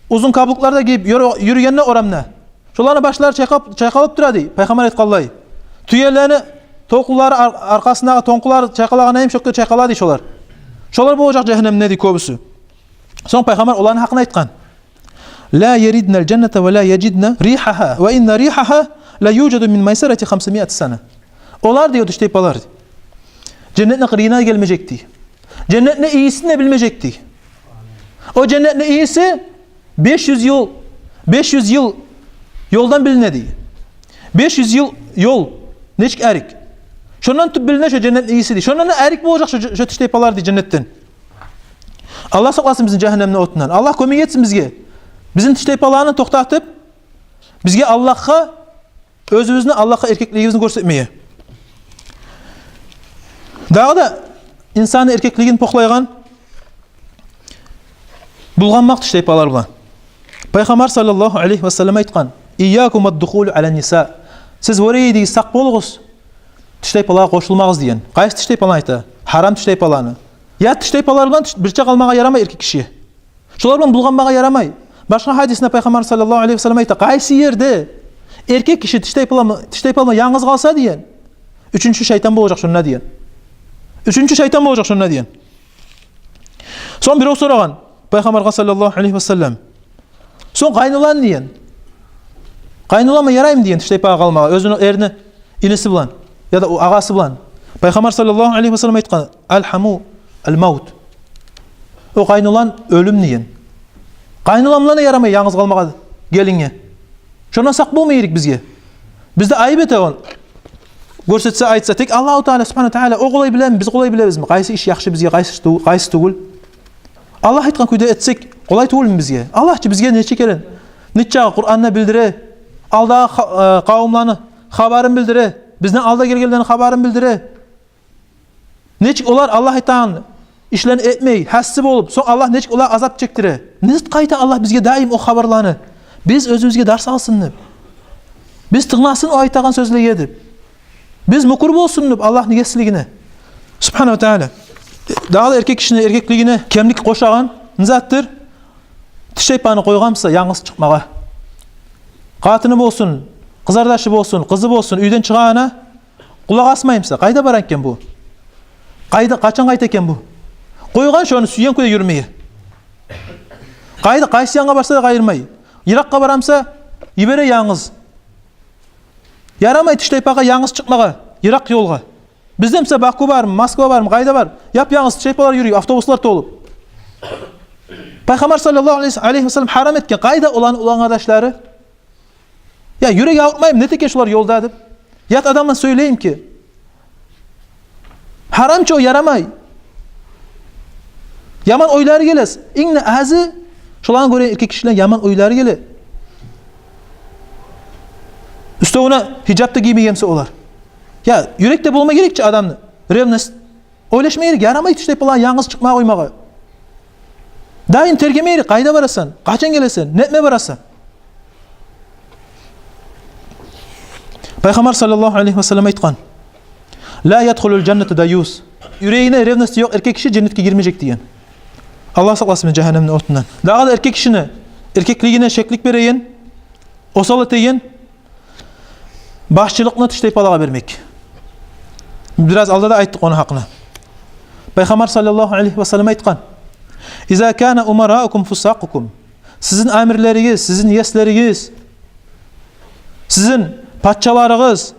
узун каблуклар да гийип юрю-, юрюгенде орамда. Шоланы башлары чайкъап, чайкъалып тура, дей. Пайхаммар айтгъанлай, тюелени толкъунлары, ар-, аркъасындагъы тонкъулары чайкъалагъандай йимик, шо кюйде чайкъала, дей, шолар. Шолар болажакъ жагьаннемде, дей, кёбюсю. Сонг Пайхаммар оланы гьакъында айтгъан: «Ла яридна аль-жанната ва ла яжидна ригьагьа, ва инна ригьагьа ла южаду мин майсарати хамсимиати сана». Олар, дей, о тиштайпалар, дей, женнетни къырыйына гелмежек, дей. Женнетни ийисин де билмежек, дей. О женнетни ийиси беш юз йыл, беш юз йыл ёлдан билине, дей. Беш юз йыл ёл нечик арек. Шондан тутуп билине шо женнетни ийиси, дей. Шондан да арек болажакъ шо, шо тиштайпалар, дей, женнетден. Аллагь сакъласын бизин жагьаннемни отундан. Аллагь кёмек этсин бизге. Бизин тиштайпаланы токътатып, бизге Аллагьгъа, оьзюбюзню Аллагьгъа эркеклигибизни гёрсетмеге. Дагъы да инсанны эркеклигин покълайгъан булгъанмакъ тиштайпалар булан. Пайхаммар саллаллагьу алайгьи ва саллам айтгъан: «Ийякум вад-духула аля-н-ниса». Сиз, вёре, дей, сакъ болугъуз тиштайпалагъа къошулмагъыз деген. Къайсы тиштайпаланы айта? Гьарам тиштайпаланы. Ят тиштайпалар булан тиш-, бирче къалмагъа ярамай эркек гиши. Шолар булан булгъанмагъа ярамай. Башгъа гьадисинде Пайхаммар саллаллагьу алайгьи ва саллам айта: «Къайсы ерде эркек гиши тиштайпа булан, тиштайпа булан янгыз къалса, — деген, — уьчюнчю шайтан болажакъ шонда», — деген. Уьчюнчю шайтан болажакъ шонда, деген. Сонг бирев сорагъан Пайхаммаргъа саллаллагьу алайгьи ва саллам: «Сонг къайнолан, — деген, — къайноланман яраймы, — деген, — тиштайпагъа къалмагъа оьзюню эрини иниси булан яда о агъасы булан?» Пайхаммар саллаллагьу алайгьи ва саллам айтгъан: «Аль-гьаму аль-мавт». О къайнолан — оьлюм, деген. Къайнолан булан да ярамай янгыз къалмагъа гелинге. Шондан сакъ болма герек бизге. Бизде айып эте ону гёрсетсе, айтса, тек Аллагьу Таала субгьанагьу ва тааля. О къолай билеми, биз къолай билебизми къайсы иш яхшы бизге, къайсы иш тю-, къайсы тюгюл? Аллагь айтгъан кюйде этсек, къолай тюгюлмю бизге? Аллагь чы бизге нече керен, нечакъы Къуранда билдире, алдагъы ха-, э, къавумланы хабарын билдире. Бизден алда гелгенлени хабарын билдире. Нечик олар Аллагь айтагъан ишлени этмей, гьасси болуп, сонг Аллагь нечик олагъа азап чекдире. Не зат къайта Аллагь бизге даим о хабарланы? Биз оьзюбюзге дарс алсын деп. Биз тынгласын о айтагъан сёзлеге деп. Биз мюкюр болсун деп Аллагьны геслигине. Субгьанагьу ва тааля. Дагъы да эркек кишини эркеклигине кемлик къошагъан не затдыр? Тиштайпаны къойгъан буса янгыз чыкъмагъа. Къатыны болсун, къызардашы болсун, къызы болсун, уьйден чыгъагъанда къулакъ асмай буса, къайда барагъан экен бу? Къайда, къачан къайта экен бу? Къойгъан шону сюйген кюйде юрюмеге. Къайда, къайсы янгъа барса да къайырмай. Йыракъгъа барамса, йибере янгыз. Ярамай тиштайпагъа янгыз чыкъмагъа, йыракъ ёлгъа. Бизде буса Баку бармы, Москва бармы, къайда бар? Яп-янгыз тиштайпалар юрюй, автобуслар толуп. Пайхаммар саллаллагьу алайгьи ва саллам гьарам этген, къайда оланы улан къардашлары? Я, юрек авуртмаймы, не эте экен шолар ёлда деп. Ят адам булан сёйлейми экен? Гьарам чы о, ярамай. Яман ойлары геле. Инг де азы шоланы гёрген эркек кишилени яман ойлары геле. Уьстевюне гьижап да гиймеген буса олар. Я, юрекде болма герек чи адамны ревность. Ойлашма герек, ярамай тиштайпаланы янгыз чыкъмагъа къоймагъа. Дайым тергеме герек, къайда барасан, къачан гелесен, не этме барасан? Пайхаммар саллаллагьу алайгьи ва саллам айтгъан: «Ла ядхулул жанната дайюс». Юрегинде ревность ёкъ эркек киши женнетге гирмежек деген. Аллагь сакъласын жагьаннемни отундан. Дагъы да эркек кишини эркеклигине шеклик береген, осал этеген башчылыкъны тиштайпалагъа бермек. Бираз алда да айтдыкъ ону гьакъына. Пайхаммар саллаллагьу алайгьи ва саллам айтгъан: «Иза кана умараукум фусакъукум». Сизин амирлеригиз, сизин еслеригиз, сизин пачаларыгъыз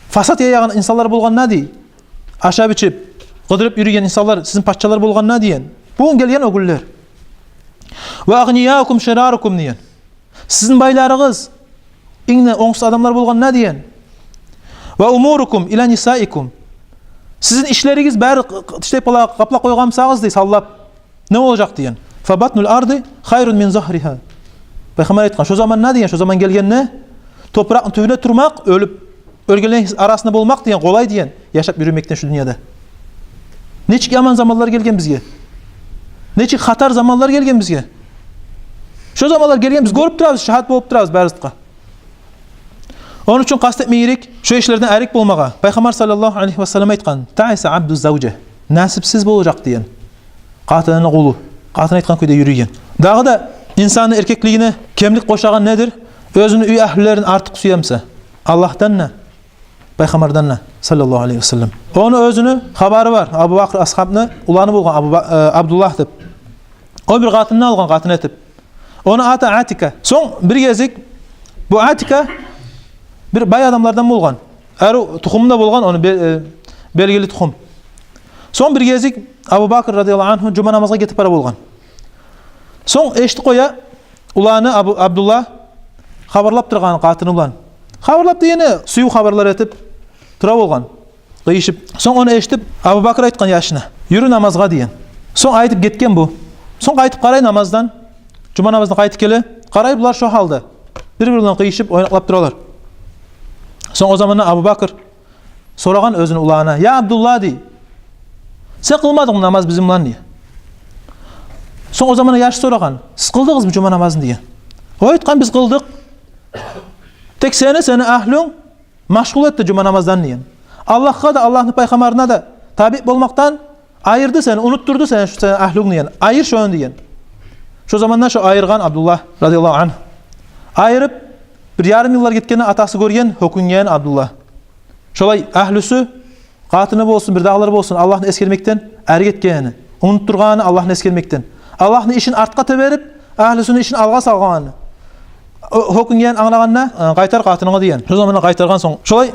фасат яягъан инсанлар болгъанда дей, ашап-ичип, къыдырып юрюйген инсанлар сизин пачалар болгъанда деген. Бугюн гелген о гюнлер. «Ва агънияукум ширарукум» деген. Сизин байларыгъыз инг де онгсуз адамлар болгъанда деген. «Ва умурукум ила нисаикум». Сизин ишлеригиз бары къ-, къ-, тиштайпалагъа къаплап къойгъан бусагъыз дей, саллап. Не болажакъ деген. «Фа батнул арды хайрун мин загьригьа». Пайхаммар айтгъан, шо заманда деген, шо заман гелгенде, топуракъны тюбюнде турмакъ, оьлюп, оьлгенлени арасында болмакъ деген, къолай деген, яшап юрюмекден шу дюньяда. Нечик яман заманлар гелген бизге. Нечик хатар заманлар гелген бизге. Шо заманлар гелген, биз гёрюп турабыз, шагьат болуп турабыз бары затгъа. Ону учун къаст этме герек шо ишлерден арек болмагъа. Пайхаммар саллаллагьу алайгьи ва саллам айтгъан: «Таиса абду завжа». Насипсиз болажакъ деген. Къатынны къулу. Къатын айтгъан кюйде юрюйген. Дагъы да инсанны эркеклигине кемлик къошагъан недир? Оьзюню уьй агьлюлерин артыкъ сюе буса Аллагьдан да, Пайхаммардан да, саллаллагьу алайгьи ва саллам. Ону оьзюню хабары бар. Абу Бакр асгьабны уланы болгъан Абу Ба-, э, Абдуллагь деп. О бир къатынны алгъан къатын этип. Ону аты Атика. Сонг бир гезик бу Атика бир бай адамлардан болгъан. Арив тухуму да болгъан, ону бе-, э, белгили тухум. Сонг бир гезик Абу Бакр радияллагьу ангьу жума намазгъа гетип бара болгъан. Сонг эшитип къоя уланы Абу, Абдуллагь хабарлап тургъанын къатыны булан. Хабарлап дегени, сююв хабарлар этип тура болгъан, къыйышып. Сонг ону эшитип, Абу Бакр айтгъан яшына: «Юрю намазгъа», – деген. Сонг айтып гетген бу. Сонг къайтып къарай намаздан, жума намаздан къайтып геле, къарай, булар шо гьалда бир-бири булан къыйышып, ойнакълап туралар. Сонг о заманда Абу Бакр сорагъан оьзюню уланына: «Я Абдуллагь, – дей, – сен къылмадынгмы намаз бизин булан?» – дей. Сонг о заманда яш сорагъан: «Сиз къылдыгъызмы жума намазын?» – деген. О айтгъан: «Биз къылдыкъ. Тек сени, сени агьлюнг машгъул этди жума намаздан, – деген. – Аллагьгъа да, Аллагьны пайхаммарына да табиъ болмакъдан айырды сени, унутдурду сени, шу сени агьлюнг, – деген. – Айыр шону», – деген. Шо заманда шо айыргъан Абдуллагь радияллагьу ангь. Айырып, бир ярым йыллар гетгенде атасы гёрген гьёкюнген Абдуллагь. Шолай агьлюсю, къатыны болсун, бирдагъылар болсун, Аллагьны эсгермекден арек этгенин, унутдургъанын Аллагьны эсгермекден. Аллагьны ишин артгъа теберип, агьлюсюню ишин алгъа салгъанын. О, гьёкюнген англагъанда: «Э, къайтар къатынынгны», – деген. Шо заманда къайтаргъан сонг. Шолай,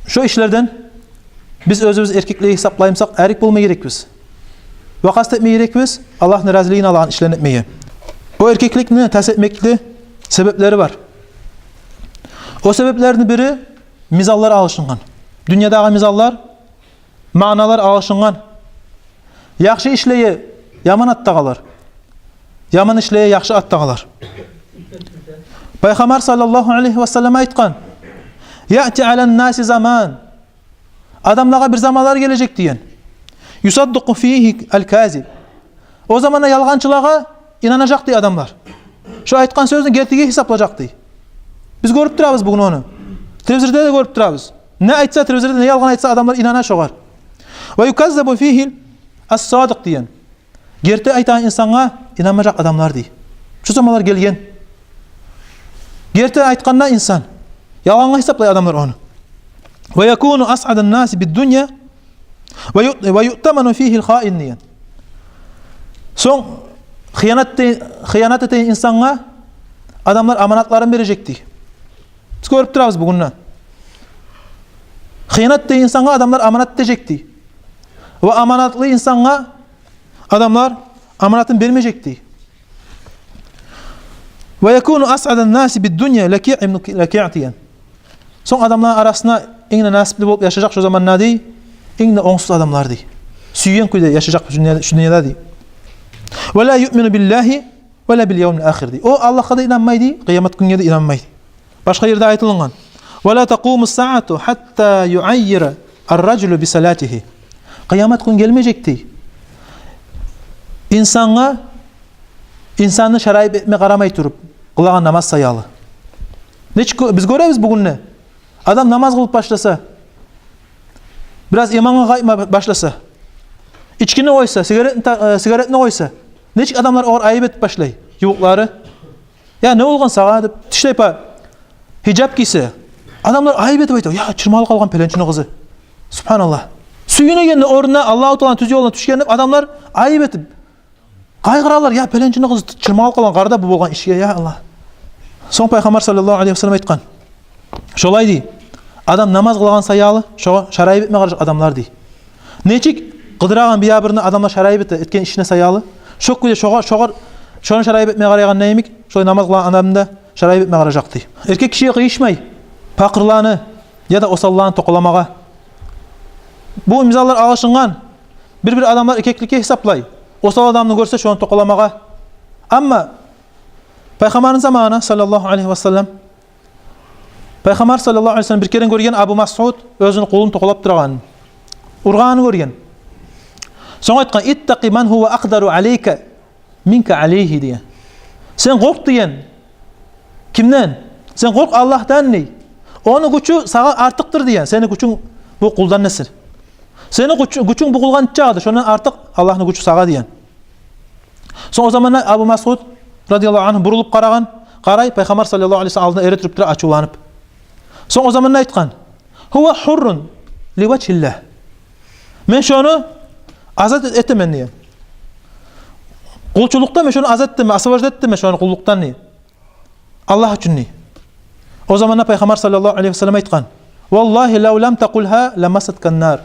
шо ишлерден биз оьзюбюз эркеклеге гьисаплай бусакъ, арек болма герекбиз. Ва къаст этме герекбиз Аллагьны разилигин алагъан ишлени этмеге. О эркекликни тас этмекни себеплери бар. О себеплени бири – мизаллар алышынгъан. Дюньядагъы мизаллар, маъналар алышынгъан. Яхшы ишлеге яман ат тагъалар, яман ишлеге яхшы ат тагъалар. Пайхаммар саллаллагьу алайгьи ва саллам айтгъан: يأتي على الناس زمان. Адамлагъа бир заманлар гележек деген. يصدق فيه الكاذب. О заманда ялгъанчылагъа инанажакъ дей адамлар. Шо айтгъан сёзню гертиге гьисаплажакъ дей. Биз гёрюп турабыз бугюн ону. Телевизорда да гёрюп турабыз. Не айтса телевизорда, не ялгъан айтса, адамлар инана шогъар. ويكذب فيه الصادق деген. Герти айтагъан инсангъа инанмажакъ адамлар дей. Шо заманлар гелген. Герти айтгъанда инсан, ялгъангъа гьисаплай адамлар ону. ويكون أسعد الناس بالدنيا ويؤ-، ويؤتمن فيه الخائن деген. Сонг хыянат де-, хыянат этеген инсангъа адамлар аманатларын бережек дей. Биз гёрюп турабыз бугюн де. Хыянат этеген инсангъа адамлар аманат этежек дей. Ва аманатлы инсангъа адамлар аманатын бермежек дей. ويكون أسعد الناس بالدنيا لكيع بن لكيع деген. Сонг адамланы арасында инг де насипли болуп яшажакъ шо заманда дей, инг де онгсуз адамлар дей. Сюйген кюйде яшажакъ шу дюнья-, шу дюньяда дей. ولا يؤمن بالله ولا باليوم الآخر дей. О Аллагьгъа да инанмай дей, къыямат гюнге де инанмай дей. Башгъа ерде айтылынгъан: ولا تقوم الساعة حتى يعير الرجل بصلاته. Къыямат гюн гелмежек дей инсангъа инсанны шарайып этме къарамай туруп къылагъан намаз саялы. Нечик гё-, биз гёребиз бугюн де. Адам намаз къылып башласа, бираз имангъа къайтма башласа, ичкини къойса, сигаретни та-, э, сигаретни къойса, нечик адамлар огъар айып этип башлай, ювукълары. Я, не болгъан сагъа деп, тишлей па, гьижап гийсе, адамлар айып этип айта: «Я, чырмалып къалгъан пеленчини къызы». Субгьаналлагь. Сююнеген орнуна Аллагьу Тааланы тюз ёлуна тюшген деп адамлар айып этип къайгъыралар: «Я, пеленчини къызы чырмалып къалгъан, къара да бу болгъан ишге, я Аллагь». Сонг Пайхаммар саллаллагьу алайгьи ва саллам айтгъан: шолай дей, адам намаз къылагъан саялы, шогъар шарайып этме къаражакъ адамлар дей. Нечик къыдырагъан биябырны адамлар шарайып эте, этген ишине саялы, шо кюйде шогъар, шогъар, шону шарайып этме къарайгъанда йимик, шолай намаз къылагъан адамны да шарайып этме къаражакъ дей. Эркек гишиге къыйышмай пакъырланы яда осалланы токъаламагъа. Бу мисаллар алышынгъан. Бир-бир адамлар эркекликге гьисаплай осал адамны гёрсе, шону токъаламагъа. Амма Пайхаммарны заманы, саллаллагьу алайгьи ва саллам, Пайхаммар саллаллагьу алайгьи ва саллам бир керен гёрген Абу Масъуд оьзюню къулун токъалап турагъанын, ургъанын гёрген. Сонг айтгъан: «Иттакъи ман гьува акъдару алайка минка алайгьи», — деген. «Сен къоркъ, — деген, — кимден? Сен къоркъ Аллагьдан, — дей. — Ону гючю сагъа артыкъдыр, — деген, — сени гючюнг бу къулдан эсе. Сени гючю-, гючюнг бу къулгъа нечакъыдыр, шондан артыкъ Аллагьны гючю сагъа», — деген. Сонг о заманда Абу Масъуд, радияллагьу ангьу, бурулуп къарагъан, къарай, Пайхаммар саллаллагьу алайгьи ва саллам алдына эретуруп тура, ачувланып. Сонг о заманда айтгъан: «Гьува гьуррун ли важгьиллагь». «Мен шону азат этемен, — деген. — Къулчулукъдан мен шону азат этемен, освобождать этемен шону къуллукъдан, — деген. — Аллагь учун», — дей. О заманда Пайхаммар саллаллагьу алайгьи ва саллам айтгъан: «Валлагьи лав лам такъулгьа ламасаткан нар».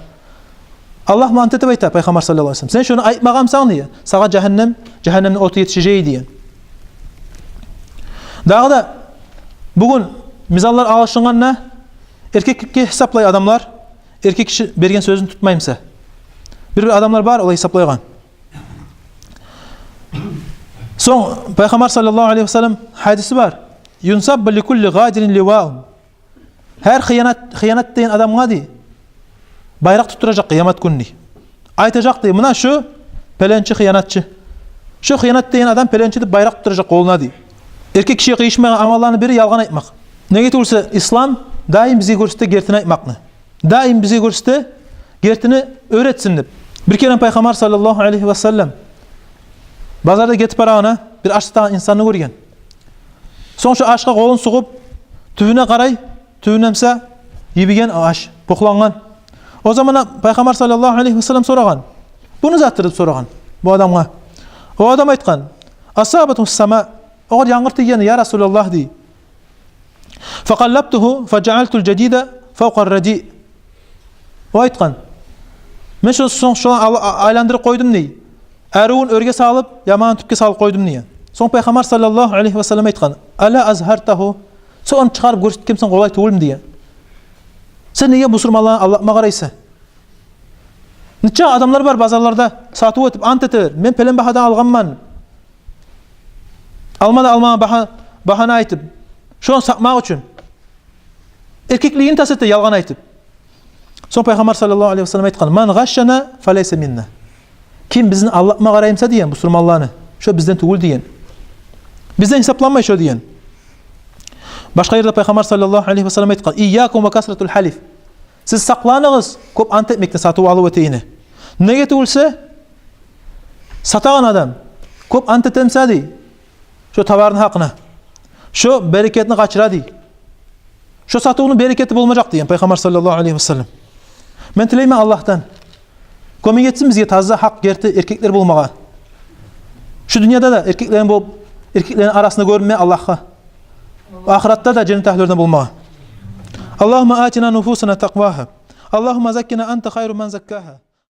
Аллагь булан ант этип айта Пайхаммар саллаллагьу алайгьи ва саллам: «Сен шону айтмагъан бусанг, — деген, — сагъа жагьаннам, жагьаннамны оту етишежек», — деген. Дагъы да бугюн мисаллар алышынгъанда, эркекликге гьисаплай адамлар, эркек гиши берген сёзюн тутмай буса. Бир-бир адамлар бар олай гьисаплайгъан. Сонг Пайхаммар саллаллагьу алайгьи ва саллам гьадиси бар: «Юнсаббу ли кулли гадирин ливаун». Гьар хыянат, хыянат этеген адамгъа, дей, байракъ тутдуражакъ къыямат гюн, дей. Айтажакъ, дей: «Муна шу пеленчи хыянатчы. Шу хыянат этеген адам пеленчи», — деп байракъ тутдуражакъ къолуна, дей. Эркек гишиге къыйышмайгъан амалланы бири — ялгъан айтмакъ. Неге тюгюл буса, ислам даим бизге гёрсете гертини айтмакъны. Даим бизге гёрсете гертини, уьйретсин деп. Бир керен Пайхаммар саллаллагьу алайгьи ва саллам базарда гетип барагъанда бир аш сатагъан инсанны гёрген. Сонг шо ашгъа къолун сугъуп, тюбюне къарай, тюбюнден буса йибиген аш, бухлангъан. О заманда Пайхаммар саллаллагьу алайгьи ва саллам сорагъан: «Бу не затдыр?» — деп сорагъан бу адамгъа. О адам айтгъан: «Асабатгьу сама, огъар янгур тийген, я Расулаллагь», — дей. «Факъаллабтугьу фажаалтул жадида фавкъар радиъ». О айтгъан: «Мен шо, сонг шону ал-, а-, айландырып къойдум, — дей, — арувун оьрге салып, яманын тюпге салып къойдум», — деген. Сонг Пайхаммар саллаллагьу алайгьи ва саллам айтгъан: «Ала азгьартагьу? Сен ону чыгъарып гёрсетген бусанг къолай тюгюлмю?» — деген. «Сен неге бусурманланы алдатма къарайсан?» Нече адамлар бар базарларда сатыв этип, ант этелер: «Мен пелен багьадан алгъанман». Алма да алмагъа багьа-, багьана айтып, шону сатмакъ учун. Эркеклигин тас эте ялгъан айтып. Сонг Пайхаммар саллаллагьу алайгьи ва саллам айтгъан: «Ман гъашшана фалайса минна». Ким бизин алдатма къарай буса деген бусурманланы, шо бизден тюгюл деген. Бизден гьисапланмай шо деген. Башгъа ерде Пайхаммар саллаллагьу алайгьи ва саллам айтгъан: «Ийякум ва касратул гьалиф». Сиз сакъланыгъыз кёп ант этмекден сатыв-алыв этегенде. Неге тюгюл буса, сатагъан адам кёп ант эте буса дей шо товарны гьакъына, шо берекетни къачыра дей. Шо сатывну берекети болмажакъ деген Пайхаммар саллаллагьу алайгьи ва саллам. Мен тилеймен Аллагьдан кёмек этсин бизге таза, гьакъ, герти эркеклер болмагъа. Шу дюньяда да эркеклерден болуп, эркеклени арасында гёрюнме Аллагьгъа. Ахыратда да женнет агьлюлерден болмагъа. Аллагьумма атина нуфусана такъвагьа. Аллагьумма заккина анта хайру ман заккагьа.